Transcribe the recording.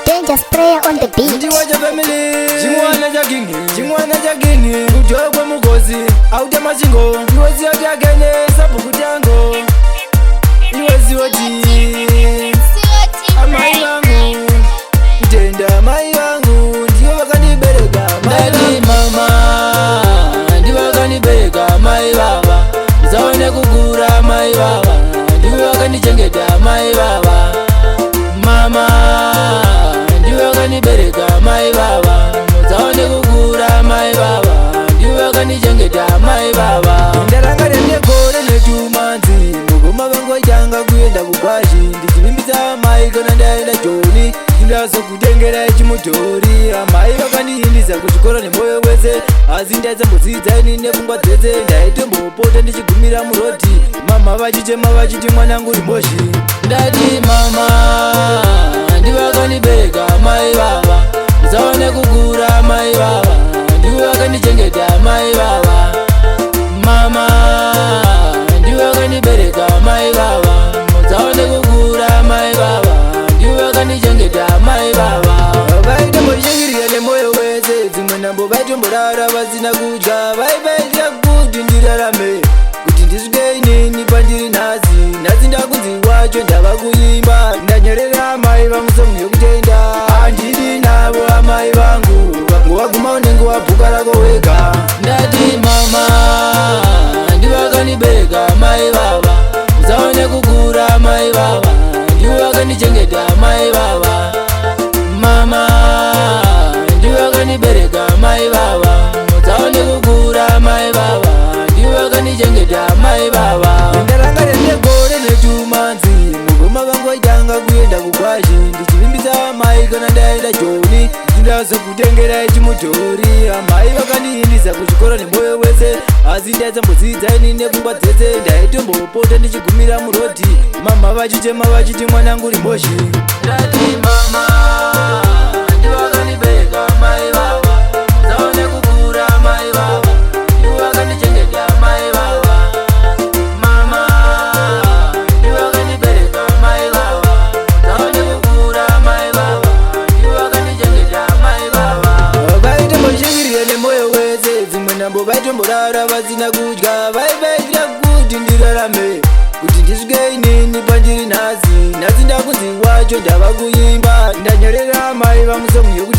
Danger Sprayer on the beat. Ndiwacha family, chimwana cha king, chimwana cha king, kudyowa kwemugozi auta machingo, iwe ziyo chakene sabhuku tango, iwe ziyo ti amai vangu, kutenda amai vangu ndivo vakandibereka. Ndati mama ndivo vakandibereka, mai vava musaone kukura, mai vava ndivo vakandichengeta, mai vava mama ndivo vakandibereka, mai vava musaone kukura, mai vava ndivo vakandichengeta, mai vava. Ndaranga negore netumanzi, mugoma vangu vaitanga kuenda kugwashi, ndichivimbisa amai kana ndaenda Joni ndazokutengera chimudhori. Amai vakandiindisa kuchikoro nemwoyo wese, asi ndaisambodzidza ini nepfungwa dzese. Ndaitombopota ndichigumira muroad, mama vachichema vachiti mwanangu rimoshi. Ndati mama ndivo vakandibereka, mai vava musaone kukura, mai vava ndivo vakandichengeta, mai vava mama ndivo vakandibereka, mai vava musaone kukura, mai vava ndivo vakandichengeta, mai vava. Vaitomboshingirira nemwoyo wese, dzimwe nhambo vaitomborara vasina kudya, vaivaitira kuti ndirarame, kuti ndisvike inini pandiri nhasi. Nhasi ndakunzi wacho, ndava kuimba, ndanyorera amai vangu song yekutenda. Handidi navo amai vangu, vangowaguma unenge wabhuka rako wega. Ndati mama ndivo vakandibereka, mai vava musaone kukura, mai vava ndivo vakandichengeta, mai vava mama ndivo vakandibereka, mai vava musaone kukura, mai vava ndivo vakandichengeta, mai vava. Ndaranga negore netumanzi, mugoma vangu vaitanga kuenda kugwashi, ndichivimbisa amai kana ndaenda Joni ndazokutengera chimudhori. Amai vakandiindisa kuchikoro nemwoyo wese, asi ndaisambodzidza ini nepfungwa dzese. Ndaitombopota ndichigumira muroad, mama vachichema vachiti mwanangu rimoshi. Ndati mama ndivo vakandibereka, mai vava musaone kukura, mai vava ndivo vakandichengeta, mai vava mama ndivo vakandibereka, mai vava musaone kukura, mai vava ndivo vakandichengeta, mai vava. Vaitomboshingirira nemwoyo wese, dzimwe nhambo vaitomborara vasina kudya, vaivaitira kuti ndirarame, kuti ndisvike inini pandiri nhasi. Nhasi ndakunzi wacho, ndava kuimba, ndanyorera amai vangu song yekutenda.